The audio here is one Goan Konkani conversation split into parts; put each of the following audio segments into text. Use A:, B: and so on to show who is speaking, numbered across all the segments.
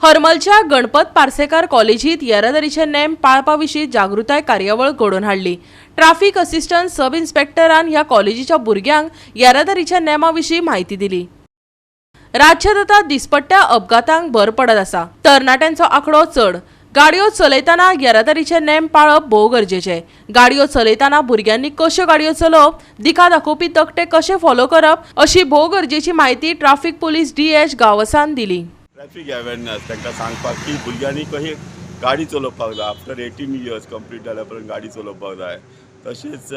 A: हरमलच्या गणपत पार्सेकार कॉलेजीत येरादारीचे नेम पाळपा विशीं जागृताय कार्यावळ घडोवन हाडली. ट्राफीक असिस्टंट सब इन्स्पेक्टरान ह्या कॉलेजीच्या भुरग्यांक येरादारीच्या नेमा विशीं म्हायती दिली. राज्यात आतां दिसपट्ट्या अपघातांक भर पडत आसा. तरणाट्यांचो आंकडो चड. गाडयो चलयतना येरादारीचे नेम पाळप भोव गरजेचे. गाडयो चलयतना भुरग्यांनी कश्यो गाडयो चलोवप, दिका दाखोवपी तकटे कशे फॉलो करप अशी भोव गरजेची म्हायती ट्राफीक पुलीस डी.एच. गांवसान दिली.
B: ट्रॅफिक अवेरनस तांकां सांगपाक की भुरग्यांनी कशी गाडी चलोवपाक जाय, आफ्टर 18 इयर्स कंप्लीट जाल्या उपरांत गाडी चलोवपाक जाय. तशेंच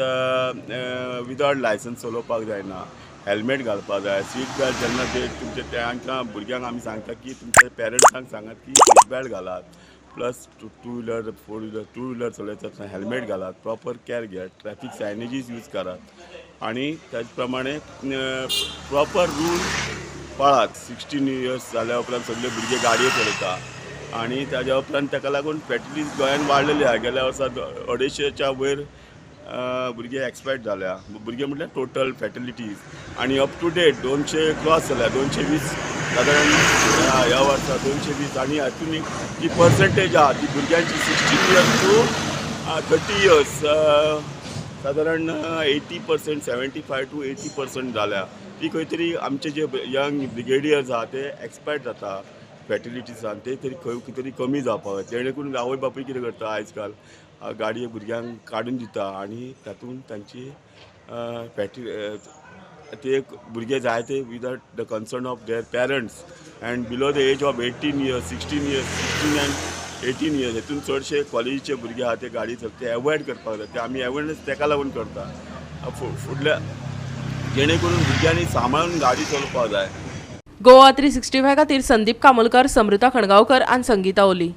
B: विदाउट लायसन्स चलोवपाक जायना, हेल्मेट घालपाक जाय, सीट बेल्ट जेन्ना ते तुमचे तांकां भुरग्यांक आमी सांगता की तुमच्या पेरंट्सांक सांगात की सीट बेल्ट घालात, plus two wheeler, four wheeler, two wheeler चलयता आसतना हेल्मेट घालात, प्रॉपर कॅर घेयात, ट्रॅफिक सायनेजीस यूज करात आनी त्याच प्रमाणे प्रॉपर रूल पाळात. 16 इयर्स जाल्या उपरांत सगळे भुरगे गाडयो चलयता आनी ताज्या उपरांत ताका लागून फॅटलिटीज गोंयान वाडलेली आहा. गेल्या वर्सा 250च्या वयर भुरगे एक्सपायर्ड जाल्या. भुरगे म्हटल्यार टोटल फॅटलिटीज आनी अप टू डेट 200 क्रॉस जाल्या, 220 सादारण ह्या वर्सा 220. आनी हातून एक जी पर्संटेज आहा ती भुरग्यांची 16 इयर्स टू 30 इयर्स सादारण 80%, 75 to 80% जाल्या. ती खंय तरी आमचे जे यंग ब्रिगेडियर्स आहा ते एक्सपायर्ड जाता फॅटलिटीसान, ते तरी खंय तरी कमी जावपाक जाय. जेणे करून आवय बापूय कितें करता, आयज काल गाडये भुरग्यांक काडून दिता आनी तातूंत तांची फॅटी ते भुरगे जाय ते without the concern of their parents and below the age of 18 years, 16 years, 16 and 18 years. हेतून चडशे कॉलेजीचे भुरगे आहा ते गाडी चलता, ते एवॉयड करपाक जाय. ते आमी अवेरनस तेका लागून करता फुडल्या, जेणे करून भुरग्यांनी सांबाळून गाडी चलोवपाक जाय.
A: गोवा 365 खातीर संदीप कामोलकर, समृता खणगांवकर आनी संगीता ओली.